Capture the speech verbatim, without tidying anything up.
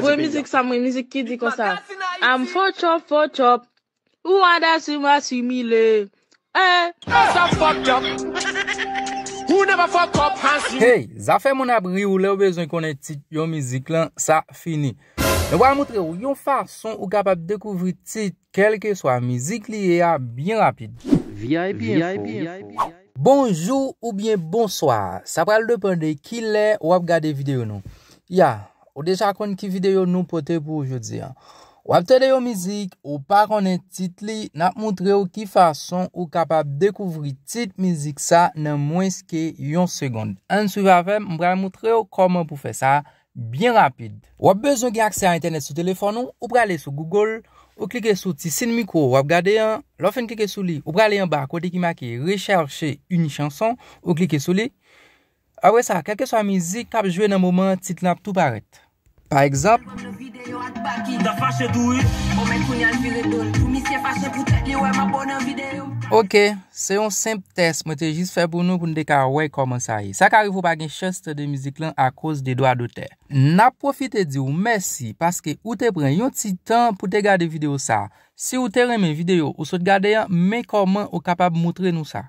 Voye mizik sa mwen, mizik ki di konsa: I'm fucked up, fucked up. Ou anda si m asimile. Eh. Sa fucked up. Ou never fuck up, hansi. Hey, zafè moun ap ri w lè w bezwen konnen tit yon mizik lan, sa fini. Nou pral montre w yon fason ou kapab dekouvri tit kèlkeswa mizik li ye a byen rapid. V I P Info. Bonjou oubyen bonswa. Sa pral depann de kilè w ap gade videyo nou. Ya, ou deja konn ki videyo nou pote pou ou jodi a. W ap tande yon mizik, ou pa konnen tit li, n ap montre w ki fason ou kapab dekouvri tit mizik sa nan mwens ke yon segonn. Ann swiv avè m, m pral montre w kòman pou fè sa byen rapid. W ap bezwen gen aksè a entènèt sou telefòn ou, ou prale sou Google, ou klike sou ti siy mikwo w ap gade an, lè w fin klike sou li, ou prale anba kote ki make rechercher une chanson, ou klike sou li. Apre sa, kèlkeswa mizik k ap jwe nan moman an, tit lan ap tou parèt. Pa egzanp, Nan fache tou wi. Bon, men kounye a l vire do l. Pou misye fache pou tèt li, wè m ap bon nan videyo. Ok, se yon senp tès mwen te jis fè pou nou, pou n te ka wè kòman sa ye. Sa ka rive w pa gen chans tande mizik lan akoz de dwa dotè. N ap pwofite di w mèsi paske ou te pran yon ti tan pou te gade videyo sa. Si w te renmen videyo ou sot gade an, men kòman ou kapab montre nou sa.